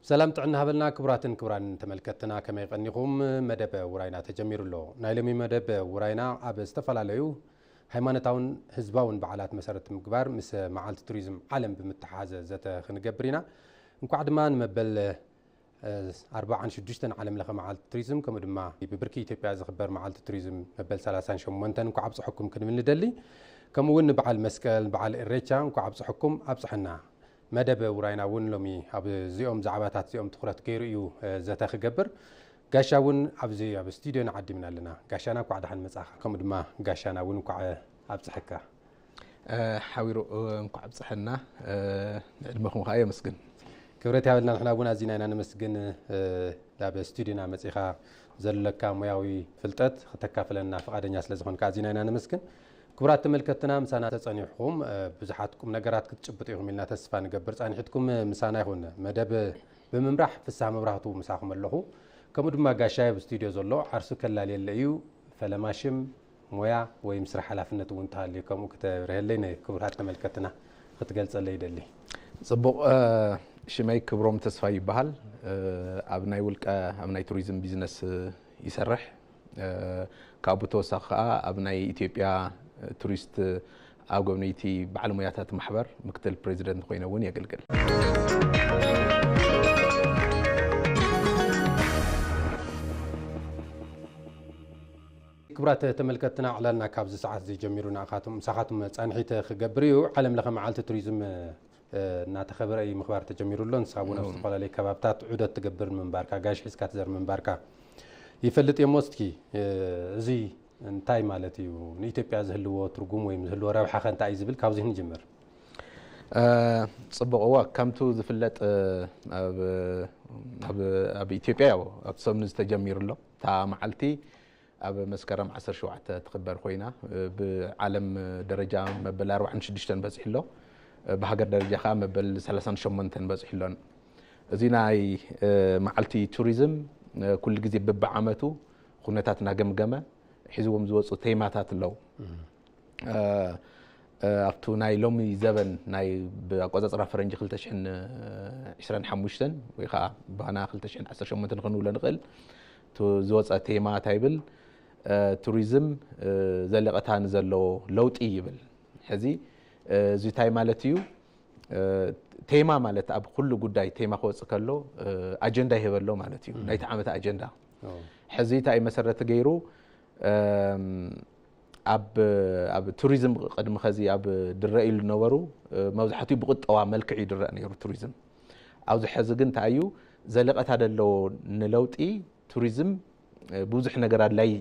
ሰላም ጥዕና ሃበልና ክቡራትን ክቡራን ተመልከትና፣ ከመይ ቀኒኹም? መደብ ውራይና ተጀሚሩ ኣሎ። ናይ ሎሚ መደብ ውራይና ኣብ ዝተፈላለዩ ሃይማኖታውን ህዝባውን በዓላት መሰረት ምግባር ምስ መዓልቲ ቱሪዝም ዓለም ብምትሓዘ ዘተ ክንገብር ኢና። እንኳዕ ድማ ንመበል ኣርባዓን ሽዱሽተን ዓለም ለኸ መዓልቲ ቱሪዝም ከምኡ ድማ ብብርኪ ኢትዮጵያ ዝኽበር መዓልቲ ቱሪዝም መበል ሰላሳን ሸሞንተን እንኳዕ ኣብፅሐኩም ክንብል ንደሊ። ከምኡ እውን ንበዓል መስቀል፣ በዓል እሬቻ እንኳዕ ኣብፅሐኩም ኣብፅሐና። መደብ ውራይና እውን ሎሚ ኣብ እዚኦም ዛዕባታት እዚኦም ትኹረት ገይሩ እዩ ዘተ ክገብር። ጋሻ እውን ኣብዚ ኣብ ስቱድዮ ንዓዲምና ኣለና። ጋሻና እንኳዕ ደሓን መጻኻ። ከምኡ ድማ ጋሻና እውን እንኳዕ ኣብፅሐካ። ሓዊሩ እንኳዕ ኣብፀሐና። ንዕድመኹም ከዓ የመስግን። ክብረት ያበልና። ንሕና እውን ኣዚና ኢና ነመስግን። ኣብ ስቱድዮና መጺኻ ዘለካ ሙያዊ ፍልጠት ክተካፍለና ፍቓደኛ ስለ ዝኾንካ ኣዚና ኢና ነመስግን። ክቡራት ተመልከትና፣ ምሳና ተጸኒሕኩም ብዙሓት ቁም ነገራት ክትጭብጡ ኢኹም ኢልና ተስፋ ንገብር። ጻኒሕትኩም ምሳና ይኹን። መደብ ብምምራሕ ፍስሃ መብራህቱ ምሳኹም ኣለኹ። ከምኡ ድማ ጋሻይ ኣብ ስቱድዮ ዘሎ ዓርሱ ከላልየለ እዩ። ፈለማ ሽም፣ ሞያ ወይም ስራሕ ሓላፍነት እውን እንተሃልዩ ከምኡ ክተብርሀለይ ንክቡራት ተመልከትና ክትገልጸለይ ይደሊ። ፅቡቕ። ሽመይ ክብሮም ተስፋ ይበሃል። ኣብ ናይ ውልቀ ኣብ ናይ ቱሪዝም ቢዝነስ ይሰርሕ። ካብ ብተወሳኺ ከዓ ኣብ ናይ ኢትዮጵያ ቱሪስት ኣብ ጎብነይቲ በዓል ሞያታት ማሕበር ምክትል ፕሬዚደንት ኮይነ እውን የገልግል። ክቡራት ተመልከትና፣ ዕላልና ካብዚ ሰዓት እዚ ጀሚሩ ንኣኻትኩም ምሳኻትኩም ፃንሒት ክገብር እዩ። ዓለም ለኸ መዓልቲ ቱሪዝም እናተኸበረ እዩ ምኽባር ተጀሚሩ ኣሎ። ንስኻ እውን ኣብ ዝተፈላለዩ ከባብታት ዑደት ትገብር ምንባርካ፣ ጋሽ ሒዝካ ትዘር ምንባርካ ይፈልጥ እየ። እሞ እስኪ እዚ እንታይ ማለት እዩ? ንኢትዮጵያ ዝህልዎ ትርጉም ወይም ዝህልዎ ረብሓ ከ እንታይ እዩ ዝብል ካብዚ ክንጅምር። ፅቡቕ። እዋ፣ ከምቱ ዝፍለጥ ኣብ ኢትዮጵያ ያው ኣብቲ ሰሙን ዝተጀሚሩ ኣሎ። እታ መዓልቲ ኣብ መስከረም ዓሰርተ ሸውዓተ ትኽበር ኮይና፣ ብዓለም ደረጃ መበል ኣርባዓን ሽዱሽተን በፂሑ ኣሎ። ብሃገር ደረጃ ከዓ መበል ሰላሳን ሸሞንተን በፂሑ ኣሎ። እዚ ናይ መዓልቲ ቱሪዝም ኩሉ ግዜ በብዓመቱ ኩነታት እናገምገመ ሒዝዎም ዝወፁ ቴማታት ኣለዉ። ኣብቱ ናይ ሎሚ ዘበን ናይ ብኣቆፃፅራ ፈረንጂ ክልተ ሽሕን ዕስራን ሓሙሽተን ወይ ከዓ ባና ክልተ ሽሕን ዓሰርተ ሸሞንተን ክንብሎ ንኽእል። ዝወፀ ቴማ እንታይ ይብል? ቱሪዝም ዘለቐታ ንዘለዎ ለውጢ ይብል። ሕዚ እዚ እንታይ ማለት እዩ? ቴማ ማለት ኣብ ኩሉ ጉዳይ ቴማ ክወፅእ ከሎ ኣጀንዳ ይህበሎ ማለት እዩ። ናይቲ ዓመት ኣጀንዳ ሕዚ እንታይ መሰረት ገይሩ ኣብ ቱሪዝም ቅድሚ ኸዚ ኣብ ድረእ ኢሉ ነበሩ። መብዛሕትኡ ብቁጠባ መልክዕ ይድረእ ነይሩ ቱሪዝም። ኣብዚ ሕዚ ግን እንታይ እዩ ዘለቐታ ዘለዎ ንለውጢ ቱሪዝም ብዙሕ ነገር ኣድላይ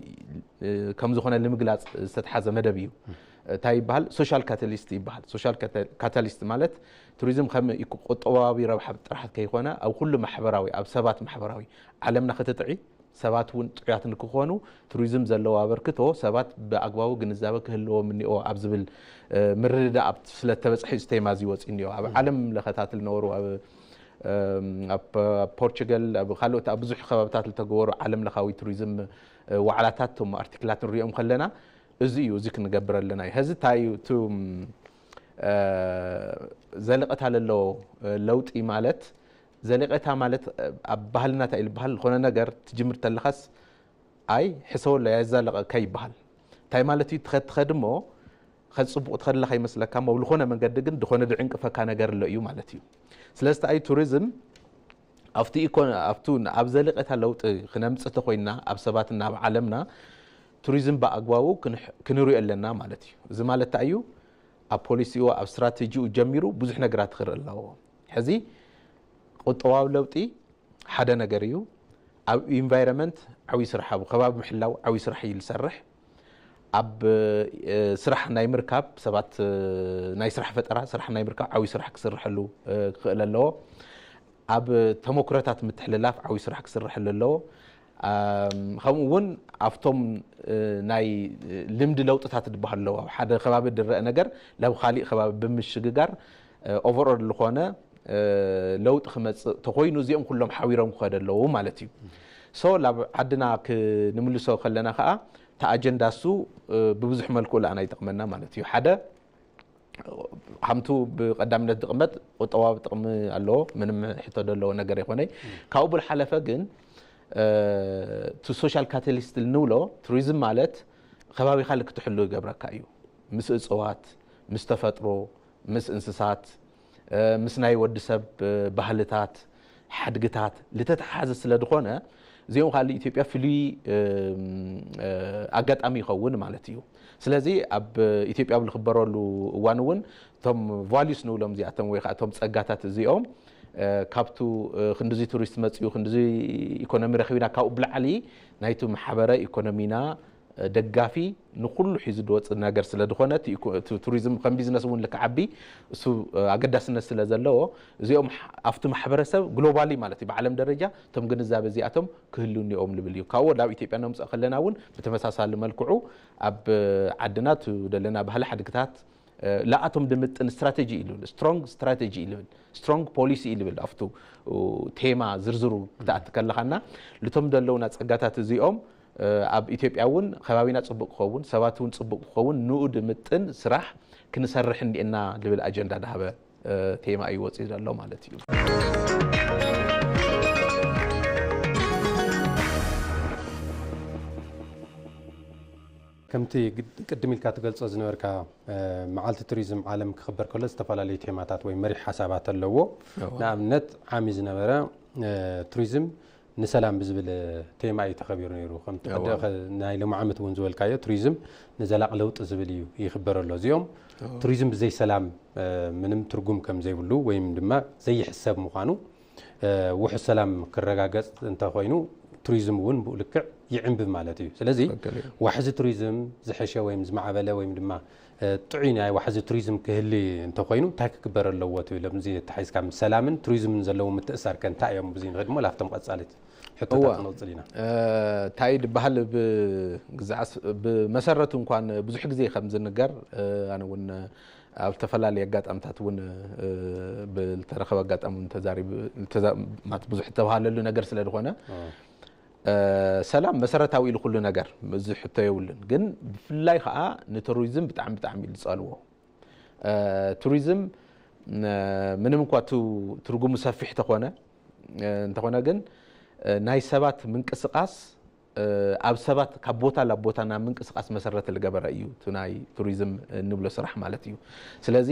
ከም ዝኾነ ንምግላፅ ዝተትሓዘ መደብ እዩ። እንታይ ይበሃል? ሶሻል ካታሊስት ይበሃል። ሶሻል ካታሊስት ማለት ቱሪዝም ከም ቁጠባዊ ረብሓ ጥራሕ ከይኮነ ኣብ ኩሉ ማሕበራዊ፣ ኣብ ሰባት ማሕበራዊ ዓለምና ክትጥዒ ሰባት እውን ጥዑያት ንክኾኑ ቱሪዝም ዘለዎ ኣበርክቶ ሰባት ብኣግባቡ ግንዛበ ክህልዎም እኒኦ ኣብ ዝብል ምርድዳእ ስለተበፅሐ እዩ ቴማ እዚ ወፂኡ እኒኦ። ኣብ ዓለም ለኸታት ዝነበሩ ኣብ ፖርቹጋል ኣብ ካልኦት ኣብ ብዙሕ ከባብታት ዝተገበሩ ዓለም ለኻዊ ቱሪዝም ዋዕላታት እቶም ኣርቲክላት ንሪኦም ከለና እዚ እዩ እዚ ክንገብር ኣለና እዩ። ሕዚ እንታይ እዩ እቲ ዘለቐታ ለለዎ ለውጢ ማለት ዘለቐታ ማለት ኣብ ባህልና እንታይ እዩ ዝበሃል ዝኾነ ነገር ትጅምር ተለኻስ ኣይ ሕሰወሎ ያዛለቐካ ይበሃል። እንታይ ማለት እዩ? ትኸድ ትኸድ እሞ ኸዚ ፅቡቕ ትኸድላ ከይመስለካ እሞ ብዝኾነ መንገዲ ግን ዝኾነ ድዕንቅፈካ ነገር ኣሎ እዩ ማለት እዩ። ስለዚ እንታይ እዩ ቱሪዝም ኣብቲ ኢኮ ኣብቱ ኣብ ዘለቐታ ለውጢ ክነምፅእ ተኮይንና ኣብ ሰባትና ኣብ ዓለምና ቱሪዝም ብኣግባቡ ክንሪኦ ኣለና ማለት እዩ። እዚ ማለት እንታይ እዩ? ኣብ ፖሊሲኡ ኣብ ስትራቴጂኡ ጀሚሩ ብዙሕ ነገራት ክርኢ ኣለዎ። ሕዚ ቁጠባዊ ለውጢ ሓደ ነገር እዩ። ኣብ ኢንቫይሮንመንት ዓብዪ ስራሕ ኣብ ከባቢ ምሕላው ዓብዪ ስራሕ እዩ ዝሰርሕ። ኣብ ስራሕ ናይ ምርካብ ሰባት ናይ ስራሕ ፈጠራ ስራሕ ናይ ምርካብ ዓብዪ ስራሕ ክስርሐሉ ክኽእል ኣለዎ። ኣብ ተመክሮታት ምትሕልላፍ ዓብዪ ስራሕ ክስርሐሉ ኣለዎ። ከምኡ እውን ኣብቶም ናይ ልምዲ ለውጥታት ዝበሃሉ ኣለዉ ኣብ ሓደ ከባቢ ዝረአ ነገር ናብ ካሊእ ከባቢ ብምሽግጋር ኦቨርኦል ዝኾነ ለውጢ ክመፅእ ተኮይኑ እዚኦም ኩሎም ሓቢሮም ክኸዱ ኣለዉ ማለት እዩ። ሶ ናብ ዓድና ክንምልሶ ከለና ከዓ እቲ ኣጀንዳ እሱ ብብዙሕ መልክኡ ለኣና ይጠቕመና ማለት እዩ። ሓደ ሃምቱ ብቀዳምነት ዝቕመጥ ቁጠባዊ ጥቕሚ ኣለዎ፣ ምንም ሕቶ ዘለዎ ነገር ይኾነይ። ካብኡ ብዝሓለፈ ግን እቲ ሶሻል ካታሊስት እንብሎ ቱሪዝም ማለት ከባቢኻ ልክትሕሉ ይገብረካ እዩ። ምስ እፅዋት፣ ምስ ተፈጥሮ፣ ምስ እንስሳት፣ ምስ ናይ ወዲ ሰብ ባህልታት፣ ሓድግታት ልተተሓሓዘ ስለ ዝኾነ፣ እዚኦም ከዓ ኢትዮጵያ ፍሉይ ኣጋጣሚ ይኸውን ማለት እዩ። ስለዚ ኣብ ኢትዮጵያ ኣብ ዝኽበረሉ እዋን እውን እቶም ቫሉስ ንብሎም እዚኣቶም ወይ ከዓ እቶም ፀጋታት እዚኦም ካብቱ ክንድዚ ቱሪስት መፅኡ ክንድዚ ኢኮኖሚ ረኺብና ካብኡ ብላዕሊ ናይቱ ማሕበረ ኢኮኖሚና ደጋፊ ንኩሉ ሒዙ ዝወፅእ ነገር ስለ ዝኾነ እቲ ቱሪዝም ከም ቢዝነስ እውን ልክዓቢ እሱ ኣገዳስነት ስለ ዘለዎ እዚኦም ኣብቲ ማሕበረሰብ ግሎባሊ ማለት እዩ ብዓለም ደረጃ እቶም ግንዛቤ እዚኣቶም ክህሉ እኒኦም ልብል እዩ። ካብኡ ናብ ኢትዮጵያ ነምፅኦ ከለና እውን ብተመሳሳሊ መልክዑ ኣብ ዓድና እቲ ዘለና ባህሊ ሓድግታት ለኣቶም ድምጥን ስትራቴጂ እዩ ልብል፣ ስትሮንግ ስትራቴጂ እዩ ልብል፣ ስትሮንግ ፖሊሲ እዩ ልብል። ኣብቱ ቴማ ዝርዝሩ ክትኣቲ ከለኻና ልቶም ዘለውና ፀጋታት እዚኦም ኣብ ኢትዮጵያ እውን ከባቢና ፅቡቅ ክኸውን ሰባት እውን ፅቡቅ ክኸውን ንኡ ድምጥን ስራሕ ክንሰርሕ እንዲና ልብል ኣጀንዳ ዳሃበ ቴማ እዩ ወፂኡ ዘሎ ማለት እዩ። ከምቲ ቅድም ኢልካ ትገልጾ ዝነበርካ መዓልቲ ቱሪዝም ዓለም ክኽበር ከሎ ዝተፈላለዩ ቴማታት ወይ መሪሕ ሓሳባት ኣለዎ። ንኣብነት ዓሚ ዝነበረ ቱሪዝም ንሰላም ብዝብል ቴማ እዩ ተኸቢሩ ነይሩ። ከምቲ ናይ ሎም ዓመት እውን ዝበልካዮ ቱሪዝም ንዘላቕ ለውጢ ዝብል እዩ ይኽበር ኣሎ። እዚኦም ቱሪዝም ብዘይ ሰላም ምንም ትርጉም ከም ዘይብሉ ወይም ድማ ዘይሕሰብ ምዃኑ ውሑስ ሰላም ክረጋገጽ እንተኾይኑ ቱሪዝም እውን ብኡ ልክዕ ይዕንብብ ማለት እዩ። ስለዚ ዋሕዚ ቱሪዝም ዝሐሸ ወይም ዝማዕበለ ወይም ድማ ጥዑይ ናይ ዋሕዚ ቱሪዝም ክህሊ እንተኾይኑ እንታይ ክግበር ኣለዎ ትብል? ኣብዚ ተሓይዝካ ምስ ሰላምን ቱሪዝምን ዘለዎም ምትእሳር ከ እንታይ እዮም? ብዚ ንኸድሞ ላፍቶም ቀጻሊት ሕቶታት ክንቕጽል ኢና። እንታይ ድበሃል ብግዛዕስ ብመሰረቱ እንኳን ብዙሕ ግዜ ከም ዝንገር ኣነ እውን ኣብ ዝተፈላለዩ ኣጋጣምታት እውን ብልተረኸበ ኣጋጣሚ እውን ተዛሪቡ ብዙሕ ተባሃለሉ ነገር ስለ ዝኾነ ሰላም መሰረታዊ ኢሉ ኩሉ ነገር እዚ ሕቶ የብሉን። ግን ብፍላይ ከዓ ንቱሪዝም ብጣዕሚ ብጣዕሚ እዩ ዝፀልዎ። ቱሪዝም ምንም እንኳ ትርጉሙ ሰፊሕ ተኾነ እንተኾነ ግን ናይ ሰባት ምንቅስቃስ ኣብ ሰባት ካብ ቦታ ናብ ቦታ ናብ ምንቅስቃስ መሰረት ዝገበረ እዩ እቲ ናይ ቱሪዝም እንብሎ ስራሕ ማለት እዩ። ስለዚ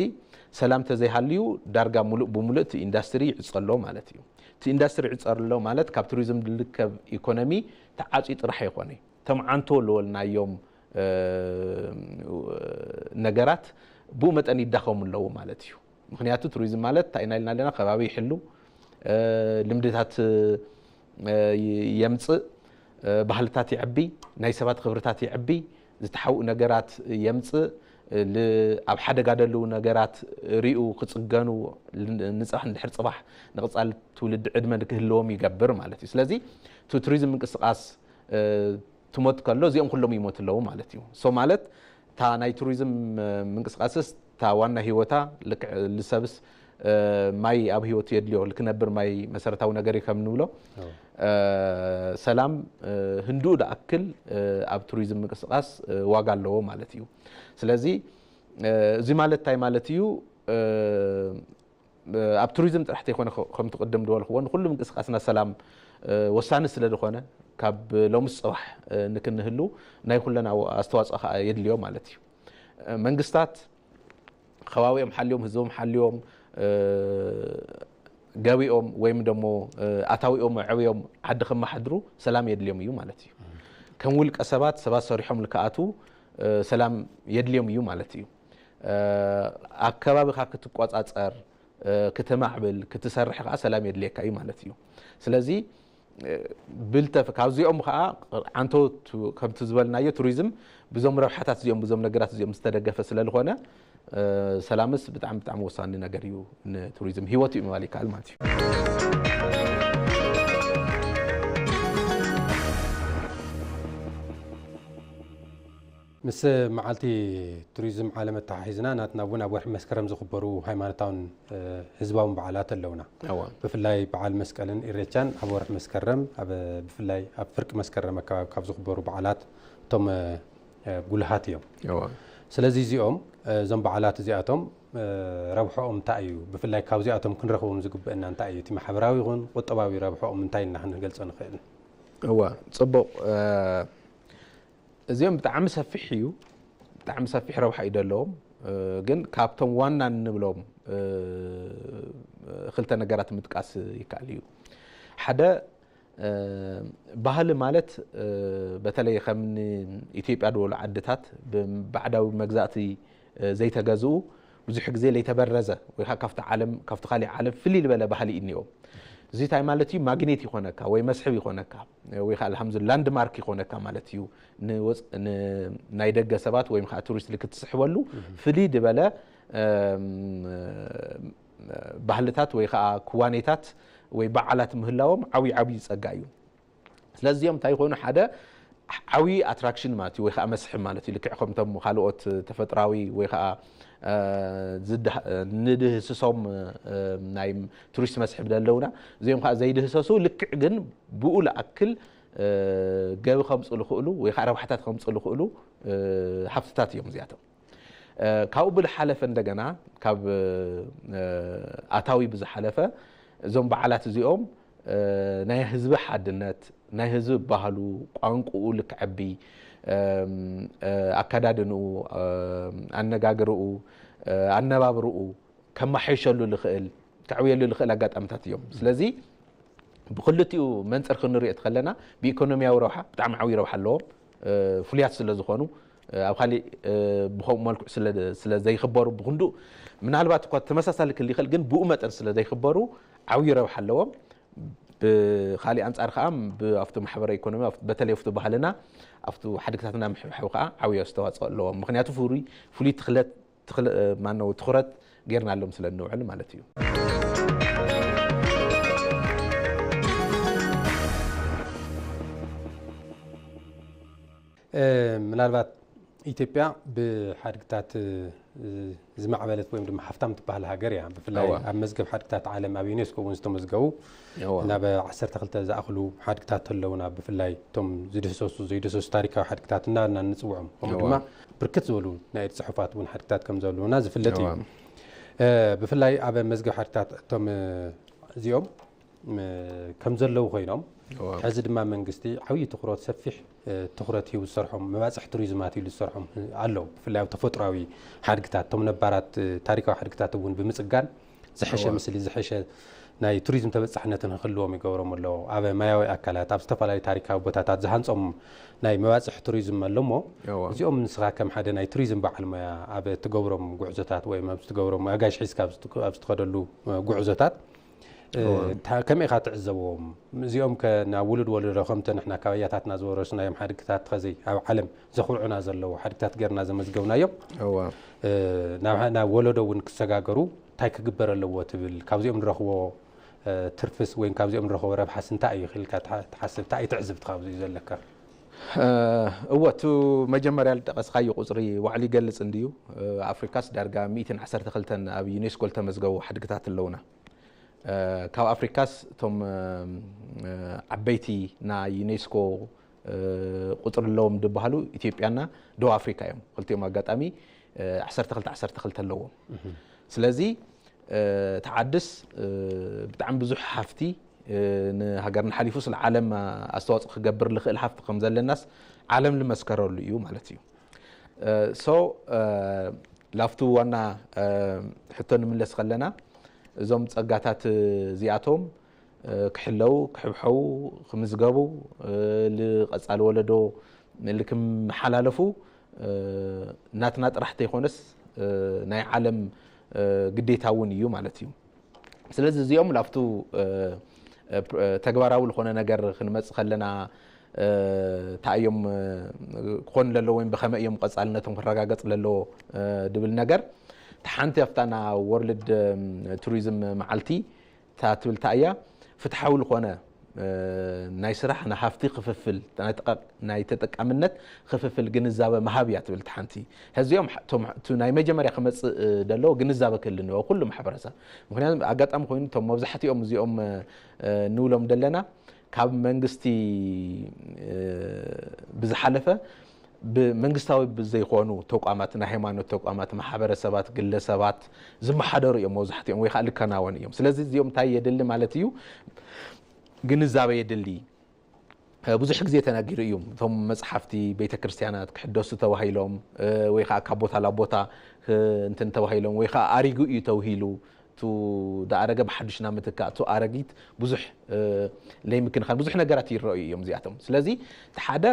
ሰላም ተዘይሃልዩ ዳርጋ ሙሉእ ብሙሉእ እቲ ኢንዳስትሪ ይዕፀሎ ማለት እዩ። እቲ ኢንዳስትሪ ይዕፀሎ ማለት ካብ ቱሪዝም ዝልከብ ኢኮኖሚ ተዓፅዩ ጥራሕ ኣይኮነ ተምዓንቶ ለወልናዮም ነገራት ብኡ መጠን ይዳኸሙ ኣለዉ ማለት እዩ። ምክንያቱ ቱሪዝም ማለት እንታይ ኢና ኢልና ኣለና ከባቢ ይሕሉ ልምድታት የምፅእ ባህልታት ይዕቢ ናይ ሰባት ክብርታት ይዕቢ ዝተሓውኡ ነገራት የምፅእ ኣብ ሓደጋ ደለዉ ነገራት ሪኡ ክፅገኑ ንፅባሕ ንድሕር ፅባሕ ንቕፃል ትውልዲ ዕድመ ንክህልዎም ይገብር ማለት እዩ። ስለዚ እቲ ቱሪዝም ምንቅስቃስ ትሞት ከሎ እዚኦም ኩሎም ይሞት ኣለዉ ማለት እዩ። ሶ ማለት እታ ናይ ቱሪዝም ምንቅስቃስስ እታ ዋና ህይወታ ልክዕ ልሰብስ ማይ ኣብ ህይወቱ የድልዮ ልክነብር ማይ መሰረታዊ ነገር እዩ ከም ንብሎ ሰላም ህንድኡ ዝኣክል ኣብ ቱሪዝም ምንቅስቃስ ዋጋ ኣለዎ ማለት እዩ። ስለዚ እዚ ማለት እንታይ ማለት እዩ? ኣብ ቱሪዝም ጥራሕ ተይኮነ ከምቲ ቅድም ዝበልክዎ ንኩሉ ምንቅስቃስና ሰላም ወሳኒ ስለ ዝኾነ ካብ ሎምስ ፅባሕ ንክንህሉ ናይ ኩለን ኣስተዋፅኦ ከዓ የድልዮ ማለት እዩ። መንግስታት ከባቢኦም ሓልዮም ህዝቦም ሓልዮም ገቢኦም ወይም ደሞ ኣታዊኦም ኣዕብዮም ዓዲ ከመሓድሩ ሰላም የድልዮም እዩ ማለት እዩ። ከም ውልቀ ሰባት ሰባት ሰሪሖም ልክኣቱ ሰላም የድልዮም እዩ ማለት እዩ። ኣከባቢኻ ክትቆፃፀር፣ ክተማዕብል፣ ክትሰርሕ ከዓ ሰላም የድልየካ እዩ ማለት እዩ። ስለዚ ብልተፍ ካብዚኦም ከዓ ዓንቶ ከምቲ ዝበልናዮ ቱሪዝም ብዞም ረብሓታት እዚኦም ብዞም ነገራት እዚኦም ዝተደገፈ ስለ ዝኾነ ሰላምስ ብጣዕሚ ብጣዕሚ ወሳኒ ነገር እዩ። ንቱሪዝም ህይወት እዩ ምባል ይከኣል ማለት እዩ። ምስ መዓልቲ ቱሪዝም ዓለም ኣተሓሒዝና ናትና እውን ኣብ ወርሒ መስከረም ዝኽበሩ ሃይማኖታውን ህዝባውን በዓላት ኣለውና። ብፍላይ በዓል መስቀልን ኢሬቻን ኣብ ወርሒ መስከረም ብፍላይ ኣብ ፍርቂ መስከረም ኣከባቢ ካብ ዝኽበሩ በዓላት እቶም ጉልሃት እዮም። ስለዚ እዚኦም እዞም በዓላት እዚኣቶም ረብሖኦም እንታይ እዩ? ብፍላይ ካብዚኣቶም ክንረኽቦም ዝግበአና እንታይ እዩ? እቲ ማሕበራዊ ይኹን ቁጠባዊ ረብሖኦም እንታይ ኢልና ክንገልጾ ንኽእል? እዋ፣ ጽቡቕ። እዚኦም ብጣዕሚ ሰፊሕ እዩ። ብጣዕሚ ሰፊሕ ረብሓ እዩ ዘለዎም። ግን ካብቶም ዋና እንብሎም ክልተ ነገራት ምጥቃስ ይከኣል እዩ። ሓደ፣ ባህሊ ማለት በተለይ ከም ኢትዮጵያ ዝበሉ ዓድታት ብባዕዳዊ መግዛእቲ ዘይተገዝኡ፣ ብዙሕ ግዜ ለይተበረዘ ወይ ከዓ ካብቲ ዓለም፣ ካብቲ ካሊእ ዓለም ፍልይ ዝበለ ባህሊ እዩ እኒኦም። እዚ እንታይ ማለት እዩ? ማግኔት ይኾነካ ወይ መስሕብ ይኾነካ ወይ ከዓ ኣልሃምዙ ላንድማርክ ይኾነካ ማለት እዩ። ንወፅ- ን- ናይ ደገ ሰባት ወይም ከዓ ቱሪስት ልክትስሕበሉ ፍልይ ዝበለ ባህልታት ወይ ከዓ ክዋኔታት ወይ በዓላት ምህላዎም ዓብዪ ዓብዪ ፀጋ እዩ። ስለዚኦም እንታይ ይኾኑ? ሓደ ዓብዪ ኣትራክሽን ማለት እዩ ወይ ከዓ መስሕብ ማለት እዩ። ልክዕ ከምቶም ካልኦት ተፈጥራዊ ወይ ከዓ ንድህስሶም ናይ ቱሪስት መስሕብ ደለውና፣ እዚኦም ከዓ ዘይድህሰሱ ልክዕ ግን ብኡ ለኣክል ገቢ ከምፁ ልኽእሉ ወይ ከዓ ረብሓታት ከምፁ ልኽእሉ ሃፍትታት እዮም እዚኣቶም። ካብኡ ብዝሓለፈ እንደገና ካብ ኣታዊ ብዝሓለፈ እዞም በዓላት እዚኦም ናይ ህዝቢ ሓድነት፣ ናይ ህዝቢ ባህሉ፣ ቋንቁኡ ልክዐቢ፣ ኣካዳድንኡ፣ ኣነጋግርኡ፣ ኣነባብርኡ ከማሓይሸሉ ልኽእል፣ ከዕብየሉ ልኽእል ኣጋጣሚታት እዮም። ስለዚ ብክልቲኡ መንፅር ክንሪኦ ተኸለና ብኢኮኖሚያዊ ረብሓ ብጣዕሚ ዓብዪ ረብሓ ኣለዎም። ፍሉያት ስለ ዝኾኑ ኣብ ካሊእ ብከምኡ መልክዑ ስለ ዘይኽበሩ ብክንድኡ ምናልባት እኳ ተመሳሳሊ ክል ይኽእል ግን ብኡ መጠን ስለ ዘይኽበሩ ዓብዪ ረብሓ ኣለዎም። ብካሊእ ኣንፃር ከዓ ኣብቲ ማሕበራዊ ኢኮኖሚ በተለይ ኣብቲ ባህልና ኣብቲ ሓድግታትና ምሕብሓብ ከዓ ዓብዪ ኣስተዋፅኦ ኣለዎም። ምክንያቱ ፍሉይ ፍሉይ ትኽለት ማነው ትኹረት ጌርናሎም ስለ እንውዕል ማለት እዩ። ምናልባት ኢትዮጵያ ብሓድግታት ዝማዕበለት ወይም ድማ ሃፍታም ትበሃል ሃገር እያ። ብፍላይ ኣብ መዝገብ ሓድግታት ዓለም ኣብ ዩኔስኮ እውን ዝተመዝገቡ ናብ ዓሰርተ ክልተ ዝኣኽሉ ሓድግታት ኣለውና። ብፍላይ እቶም ዝድህሰሱ ዘይድህሰሱ ታሪካዊ ሓድግታት እናበልና ንፅውዖም ከምኡ ድማ ብርክት ዝበሉ ናይ ኢድ ፅሑፋት እውን ሓድግታት ከም ዘለውና ዝፍለጥ እዩ። ብፍላይ ኣብ መዝገብ ሓድግታት እቶም እዚኦም ከም ዘለዉ ኮይኖም ሕዚ ድማ መንግስቲ ዓብዪ ትኩረት ሰፊሕ ትኩረት ሂቡ ዝሰርሖም መባፅሕ ቱሪዝማት ኢሉ ዝሰርሖም ኣለዉ። ብፍላይ ኣብ ተፈጥሯዊ ሓድግታት እቶም ነባራት ታሪካዊ ሓድግታት እውን ብምፅጋን ዝሐሸ ምስሊ ዝሐሸ ናይ ቱሪዝም ተበፃሕነትን ክህልዎም ይገብሮም ኣለዉ። ኣብ ማያዊ ኣካላት ኣብ ዝተፈላለዩ ታሪካዊ ቦታታት ዝሃንፆም ናይ መባፅሕ ቱሪዝም ኣሎ እሞ እዚኦም ንስኻ ከም ሓደ ናይ ቱሪዝም በዓል ሞያ ኣብ ትገብሮም ጉዕዞታት ወይም ኣብ ትገብሮም ኣጋይሽ ሒዝካ ኣብ ዝትኸደሉ ጉዕዞታት ከመይ ኢኻ ትዕዘብዎም? እዚኦም ከ ናብ ውሉድ ወለዶ ከምተ ንሕና ካብ ኣያታትና ዝወረስናዮም ሓድግታት ኸዚ ኣብ ዓለም ዘኹርዑና ዘለዉ ሓድግታት ገርና ዘመዝገብናዮም ናብ ወለዶ እውን ክሰጋገሩ እንታይ ክግበር ኣለዎ ትብል? ካብዚኦም ንረኽቦ ትርፍስ ወይ ካብዚኦም ንረኽቦ ረብሓስ እንታይ እዩ ኢልካ ትሓስብ? እንታይ እዩ ትዕዝብቲ ካብዚ እዩ ዘለካ? እወ፣ እቲ መጀመርያ ዝጠቐስካዮ ቁፅሪ ባዕሉ ይገልፅ እንድዩ። ኣፍሪካስ ዳርጋ ሚእትን ዓሰርተ ክልተን ኣብ ዩኔስኮ ዝተመዝገቡ ሓድግታት ኣለውና። ካብ ኣፍሪካስ እቶም ዓበይቲ ናይ ዩኔስኮ ቁፅሪ ኣለዎም ዝበሃሉ ኢትዮጵያና ደቡብ ኣፍሪካ እዮም። ክልቲኦም ኣጋጣሚ ዓሰርተ ክልተ ዓሰርተ ክልተ ኣለዎም። ስለዚ እቲ ዓድስ ብጣዕሚ ብዙሕ ሃፍቲ ንሃገርና ሓሊፉ ስለ ዓለም ኣስተዋፅኦ ክገብር ዝኽእል ሃፍቲ ከም ዘለናስ ዓለም ዝመስከረሉ እዩ ማለት እዩ። ሶ ላፍቱ ዋና ሕቶ ንምለስ ከለና እዞም ፀጋታት እዚኣቶም ክሕለው፣ ክሕብሐው፣ ክምዝገቡ፣ ልቀፃሊ ወለዶ ልክመሓላለፉ ናትና ጥራሕ ተይኮነስ ናይ ዓለም ግዴታ እውን እዩ ማለት እዩ። ስለዚ እዚኦም ላፍቱ ተግባራዊ ዝኾነ ነገር ክንመፅ ከለና እንታይ እዮም ክኾን ለለዎ ወይም ብኸመይ እዮም ቀፃልነቶም ክረጋገፅ ለለዎ ድብል ነገር፣ እቲ ሓንቲ ኣብታ ና ወርልድ ቱሪዝም መዓልቲ እታ ትብል እንታይ እያ? ፍትሓዊ ዝኾነ ናይ ስራሕ ናይ ሃፍቲ ክፍፍል፣ ናይ ተጠቃምነት ክፍፍል ግንዛበ ምሃብ እያ ትብል እቲ ሓንቲ። ሕዚኦም ናይ መጀመርያ ክመፅእ ደለዎ ግንዛበ ክህል እኒኦ ኩሉ ማሕበረሰብ። ምክንያቱ ኣጋጣሚ ኮይኑ እቶም መብዛሕትኦም እዚኦም ንብሎም ደለና ካብ መንግስቲ ብዝሓለፈ ብመንግስታዊ ብዘይኮኑ ተቋማት፣ ናይ ሃይማኖት ተቋማት፣ ማሕበረሰባት፣ ግለሰባት ዝመሓደሩ እዮም መብዛሕትኦም፣ ወይ ከዓ ልከናወን እዮም። ስለዚ እዚኦም እንታይ የድሊ ማለት እዩ? ግንዛበ የድሊ። ብዙሕ ግዜ ተነጊሩ እዩ። እቶም መፅሓፍቲ ቤተክርስትያናት ክሕደሱ ተባሂሎም፣ ወይ ከዓ ካብ ቦታ ናብ ቦታ እንትን ተባሂሎም፣ ወይ ከዓ ኣሪጉ እዩ ተውሂሉ፣ እቲ ዝኣረገ ብሓዱሽ ናብ ምትካእ፣ እቲ ኣረጊት ብዙሕ ለይምክንኻን፣ ብዙሕ ነገራት ይረኣዩ እዮም እዚኣቶም። ስለዚ እቲ ሓደ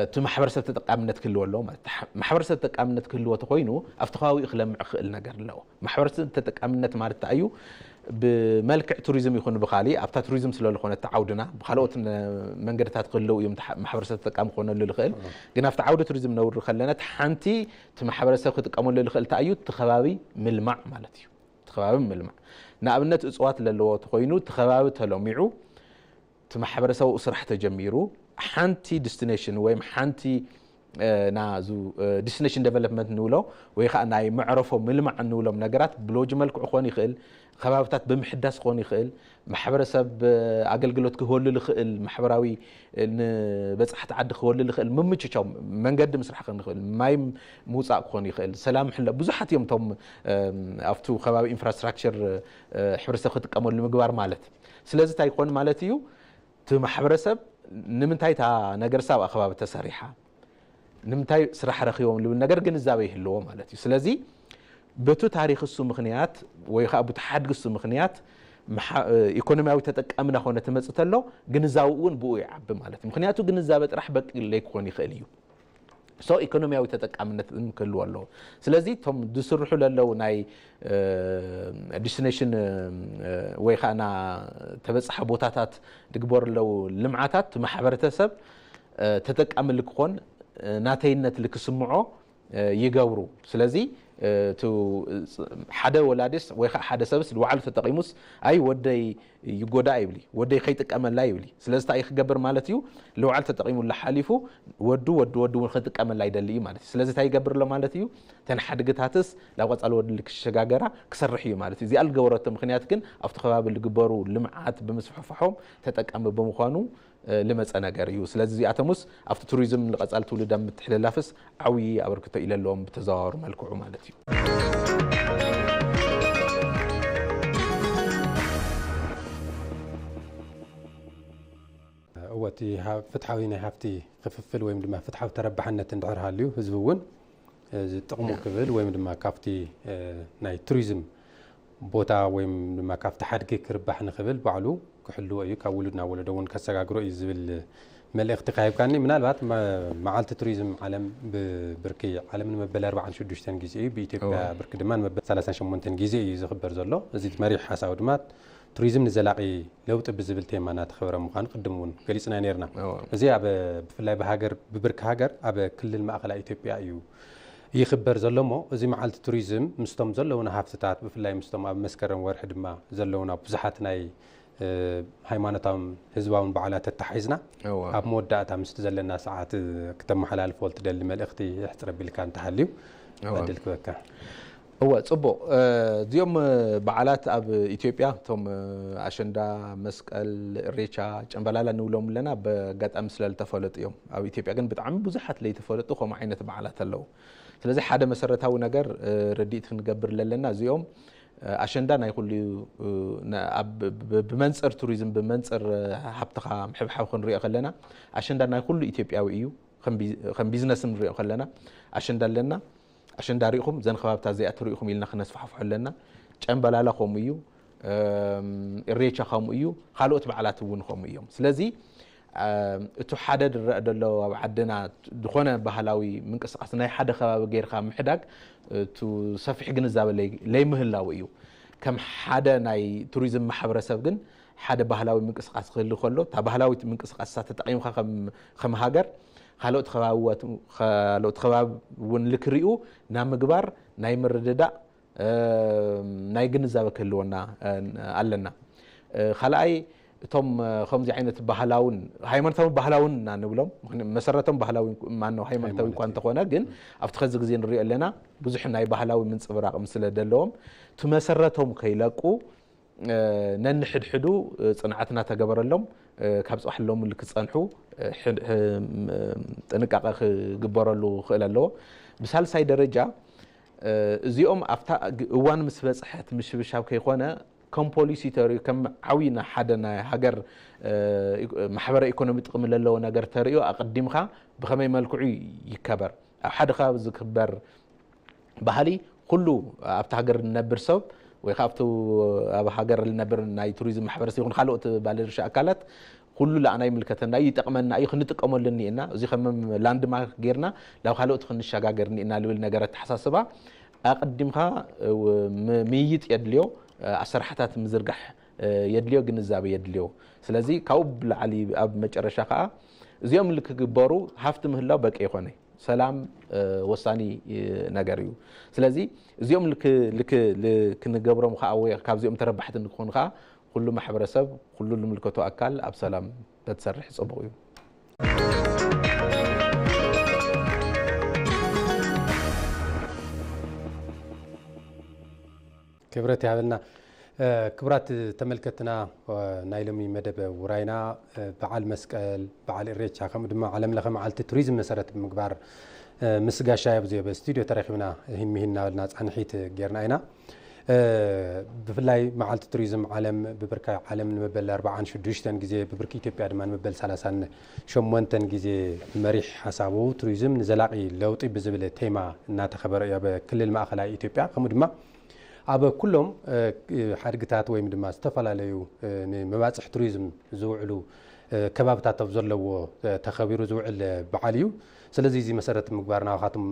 እቲ ማሕበረሰብ ተጠቃምነት ክህልዎ ኣለዎ ማለት። ማሕበረሰብ ተጠቃምነት ክህልዎ ተኮይኑ ኣብቲ ከባቢኡ ክለምዕ ክኽእል ነገር ኣለዎ። ማሕበረሰብ ተጠቃምነት ማለት እንታይ እዩ? ብመልክዕ ቱሪዝም ይኹን ብካሊእ ኣብታ ቱሪዝም ስለዝኾነ እቲ ዓውድና ብካልኦት መንገድታት ክህልው እዮም ማሕበረሰብ ተጠቃሚ ክኾነሉ ዝኽእል። ግን ኣብቲ ዓውዲ ቱሪዝም ነውሪ ከለና እቲ ሓንቲ እቲ ማሕበረሰብ ክጥቀመሉ ዝኽእል እንታይ እዩ? እቲ ከባቢ ምልማዕ ማለት እዩ። እቲ ከባቢ ምልማዕ፣ ንኣብነት እፅዋት ለለዎ ተኮይኑ እቲ ከባቢ ተለሚዑ እቲ ማሕበረሰባዊ ስራሕ ተጀሚሩ ሓንቲ ዲስቲኔሽን ወይም ሓንቲ ናዙ ዲስቲኔሽን ዴቨሎፕመንት ንብሎ ወይ ከዓ ናይ መዕረፎ ምልማዕ እንብሎም ነገራት ብሎጅ መልክዑ ክኾን ይኽእል፣ ከባብታት ብምሕዳስ ክኾን ይኽእል፣ ማሕበረሰብ ኣገልግሎት ክህበሉ ዝኽእል፣ ማሕበራዊ ንበፃሕቲ ዓዲ ክህበሉ ዝኽእል ምምችቻው መንገዲ ምስራሕ ክኾን ይኽእል፣ ማይ ምውፃእ ክኾን ይኽእል፣ ሰላም ሕለ ብዙሓት እዮም እቶም ኣብቱ ከባቢ ኢንፍራስትራክቸር ሕብረተሰብ ክጥቀመሉ ምግባር ማለት። ስለዚ እንታይ ክኾን ማለት እዩ? እቲ ማሕበረሰብ ንምንታይ እታ ነገር ሳብ ኣከባቢ ተሰሪሓ፣ ንምንታይ ስራሕ ረኪቦም ዝብል ነገር ግንዛበ ይህልዎ ማለት እዩ። ስለዚ በቱ ታሪክ እሱ ምክንያት ወይ ከዓ በቱ ሓድጊ እሱ ምክንያት ኢኮኖሚያዊ ተጠቃምና ኮነ ትመፅእ ተሎ ግንዛበ እውን ብኡ ይዓቢ ማለት እዩ። ምክንያቱ ግንዛበ ጥራሕ በቂ ለይክኾን ይኽእል እዩ። ሶ ኢኮኖሚያዊ ተጠቃምነት ክህልዎ ኣለዎ። ስለዚ እቶም ዝስርሑ ለለዉ ናይ ዲስቲኔሽን ወይ ከዓ ተበፃሒ ቦታታት ዝግበሩ ኣለዉ ልምዓታት ማሕበረተሰብ ተጠቃሚ ልክኾን ናተይነት ልክስምዖ ይገብሩ። ስለዚ ሓደ ወላዲስ ወይ ከዓ ሓደ ሰብስ ንባዕሉ ተጠቂሙስ ኣይ ወደይ ይጎዳ ይብሊ፣ ወደይ ከይጥቀመላ ይብሊ። ስለዚ እንታይ ክገብር ማለት እዩ? ንባዕሉ ተጠቂሙላ ሓሊፉ ወዱ ወዱ ወዱ እውን ክጥቀመላ ይደሊ እዩ ማለት እዩ። ስለዚ እንታይ ይገብር ኣሎ ማለት እዩ? ተን ሓድግታትስ ናብ ቀፃሊ ወዲ ክሸጋገራ ክሰርሕ እዩ ማለት እዩ። እዚኣ ዝገበረቶ ምክንያት ግን ኣብቲ ከባቢ ዝግበሩ ልምዓት ብምስፍሕፋሖም ተጠቃሚ ብምዃኑ ልመፀ ነገር እዩ። ስለዚ እዚኣቶምስ ኣብቲ ቱሪዝም ንቐፃሊ ትውልድ ኣብ ምትሕልላፍስ ዓብዪ ኣበርክቶ ኢለ ኣለዎም ብተዘዋዋሪ መልክዑ ማለት እዩ። እወ እቲ ፍትሓዊ ናይ ሃፍቲ ክፍፍል ወይም ድማ ፍትሓዊ ተረባሕነት እንድሕር ሃልዩ ህዝቢ እውን እዚ ጥቕሙ ክብል ወይም ድማ ካብቲ ናይ ቱሪዝም ቦታ ወይም ድማ ካብቲ ሓድጊ ክርባሕ ንክብል ባዕሉ ክሕልዎ እዩ፣ ካብ ውሉድ ናብ ወለዶ እውን ከሰጋግሮ እዩ ዝብል መልእኽቲ ካሂብካኒ። ምናልባት መዓልቲ ቱሪዝም ዓለም ብብርኪ ዓለም ንመበል ኣርባዓን ሽዱሽተን ግዜ እዩ፣ ብኢትዮጵያ ብርኪ ድማ ንመበል ሰላሳን ሸሞንተን ግዜ እዩ ዝኽበር ዘሎ። እዚ መሪሕ ሓሳብ ድማ ቱሪዝም ንዘላቒ ለውጢ ብዝብል ቴማ እናተኸበረ ምዃኑ ቅድም እውን ገሊፅና ነርና። እዚ ኣብ ብፍላይ ብሃገር ብብርኪ ሃገር ኣብ ክልል ማእኸላይ ኢትዮጵያ እዩ ይኽበር ዘሎ እሞ እዚ መዓልቲ ቱሪዝም ምስቶም ዘለውና ሃፍትታት ብፍላይ ምስቶም ኣብ መስከረም ወርሒ ድማ ዘለውና ብዙሓት ናይ ሃይማኖታውን ህዝባውን በዓላት ተታሒዝና ኣብ መወዳእታ ምስቲ ዘለና ሰዓት ክተመሓላልፎ ትደሊ መልእኽቲ ሕፅር ኣቢልካ እንተሃልዩ ዕድል ክበካ። እወ፣ ፅቡቕ። እዚኦም በዓላት ኣብ ኢትዮጵያ እቶም ኣሸንዳ፣ መስቀል፣ እሬቻ፣ ጨምበላላ ንብሎም ኣለና በጋጣሚ ስለልተፈለጡ እዮም። ኣብ ኢትዮጵያ ግን ብጣዕሚ ብዙሓት ለይተፈለጡ ከምኡ ዓይነት በዓላት ኣለዉ። ስለዚ ሓደ መሰረታዊ ነገር ርድኢት ክንገብር ለለና እዚኦም ኣሸንዳ ናይ ኩሉ ብመንፅር ቱሪዝም ብመንፅር ሃብትኻ ምሕብሓብ ክንሪኦ ከለና ኣሸንዳ ናይ ኩሉ ኢትዮጵያዊ እዩ። ከም ቢዝነስ ንሪኦ ከለና ኣሸንዳ ኣለና። ኣሸንዳ ሪኢኹም ዘን ከባብታት እዚኣ ትሪኢኹም ኢልና ክነስፋሕፍሖ ኣለና። ጨምበላላ ከምኡ እዩ። እሬቻ ከምኡ እዩ። ካልኦት በዓላት እውን ከምኡ እዮም። ስለዚ እቱ ሓደ ዝረአ ዘሎ ኣብ ዓድና ዝኾነ ባህላዊ ምንቅስቃስ ናይ ሓደ ከባቢ ጌርካ ምሕዳግ እቱ ሰፊሕ ግንዛበ ለይምህላው እዩ። ከም ሓደ ናይ ቱሪዝም ማሕበረሰብ ግን ሓደ ባህላዊ ምንቅስቃስ ክህሉ ከሎ እታ ባህላዊት ምንቅስቃስ ተጠቂምካ ከም ሃገር ካልኦት ከባቢ እውን ልክሪኡ ናብ ምግባር ናይ ምርድዳእ ናይ ግንዛበ ክህልወና ኣለና። ካልኣይ እቶም ከምዚ ዓይነት ባህላውን ሃይማኖታዊ ባህላውን ኢና ንብሎም መሰረቶም ባህላዊ ማነው ሃይማኖታዊ እኳ እንተኾነ ግን ኣብቲ ከዚ ግዜ ንሪኦ ኣለና ብዙሕ ናይ ባህላዊ ምንፅብራቕ ምስለ ዘለዎም እቲ መሰረቶም ከይለቁ ነንሕድሕዱ ጽንዓት እናተገበረሎም ካብ ጽባሕ ሎሚ ክጸንሑ ጥንቃቐ ክግበረሉ ክእል ኣለዎ። ብሳልሳይ ደረጃ እዚኦም ኣብታ እዋን ምስ በጽሐት ምሽብሻብ ከይኮነ ከም ፖሊሲ ተሪኡ ከም ዓብዪ ሓደ ናይ ሃገር ማሕበረ ኢኮኖሚ ጥቕሚ ለለዎ ነገር ተሪኡ ኣቐዲምካ ብኸመይ መልክዑ ይከበር ኣብ ሓደ ከባቢ ዝክበር ባህሊ ኩሉ ኣብቲ ሃገር ንነብር ሰብ ወይ ከዓ ኣብቲ ኣብ ሃገር ንነብር ናይ ቱሪዝም ማሕበረሰብ ይኹን ካልኦት ባለድርሻ ኣካላት ኩሉ ለኣና ይምልከተና እዩ ይጠቕመና እዩ ክንጥቀመሉ እኒእና እዚ ከም ላንድማርክ ጌርና ናብ ካልኦት ክንሸጋገር እኒእና ልብል ነገር ኣተሓሳስባ ኣቐዲምካ ምይይጥ የድልዮ ኣሰራሕታት ምዝርጋሕ የድልዮ ግንዛቤ የድልዮ ስለዚ ካብኡ ብላዕሊ ኣብ መጨረሻ ከዓ እዚኦም ልክግበሩ ሃፍቲ ምህላው በቂ ይኾነ ሰላም ወሳኒ ነገር እዩ። ስለዚ እዚኦም ክንገብሮም ከዓ ወይ ካብዚኦም ተረባሕቲ ንክኾኑ ከዓ ኩሉ ማሕበረሰብ ኩሉ ዝምልከቶ ኣካል ኣብ ሰላም ተትሰርሕ ፅቡቅ እዩ። ክብረት ይሃበልና። ክቡራት ተመልከትና ናይ ሎሚ መደብ ውራይና በዓል መስቀል በዓል ኢሬቻ ከምኡ ድማ ዓለም ለኸ መዓልቲ ቱሪዝም መሰረት ብምግባር ምስ ጋሻ ኣብዚ ኣብ ስቱዲዮ ተረኺብና ሂን ምሂን እናበልና ፃንሒት ጌርና ኢና። ብፍላይ መዓልቲ ቱሪዝም ዓለም ብብርኪ ዓለም ንመበል ኣርባዓን ሽዱሽተን ግዜ ብብርኪ ኢትዮጵያ ድማ ንመበል ሰላሳን ሸሞንተን ግዜ መሪሕ ሓሳቡ ቱሪዝም ንዘላቒ ለውጢ ብዝብል ቴማ እናተኸበረ እዩ ኣብ ክልል ማእኸላይ ኢትዮጵያ ከምኡ ድማ ኣብ ኩሎም ሓድግታት ወይም ድማ ዝተፈላለዩ ንመባፅሕ ቱሪዝም ዝውዕሉ ከባብታት ኣብ ዘለዎ ተኸቢሩ ዝውዕል በዓል እዩ። ስለዚ እዚ መሰረት ምግባር ናባኻትም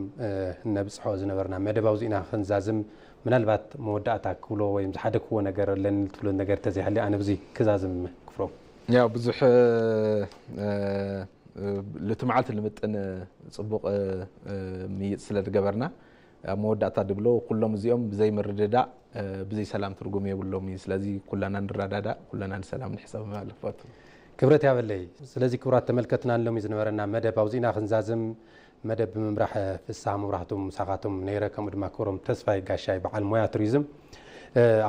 ነብፅሖ ዝነበርና መደብ ኣብዚእና ክንዛዝም ምናልባት መወዳእታ ክብሎ ወይም ዝሓደግክዎ ነገር ኣለኒ ትብሎ ነገር ተዘይሃልዩ ኣነ ብዚ ክዛዝም ክፍሮም። ያው ብዙሕ ልቲ መዓልቲ ልምጥን ፅቡቕ ምይጥ ስለ ዝገበርና ኣብ መወዳእታ ድብሎ ኩሎም እዚኦም ብዘይ ምርድዳእ ብዘይ ሰላም ትርጉም የብሎም እዩ ስለዚ ኩላና ንረዳዳእ ኩላና ንሰላም ንሕሰብ ማለት ፈቱ። ክብረት ያበለይ። ስለዚ ክቡራት ተመልከትና ንሎሚ ዝነበረና መደብ ኣብዚእና ክንዛዝም መደብ ብምምራሕ ፍስሃ መብራህቱ ምሳኻቶም ነይረ ከምኡ ድማ ክብሮም ተስፋይ ጋሻይ በዓል ሞያ ቱሪዝም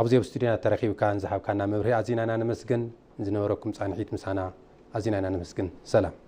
ኣብዚ ኣብ ስቱዲዮና ተረኺብካ ንዝሃብካና መብርሂ ኣዚና ኢና ነመስግን። ዝነበረኩም ፃንሒት ምሳና ኣዚና ኢና ነመስግን። ሰላም።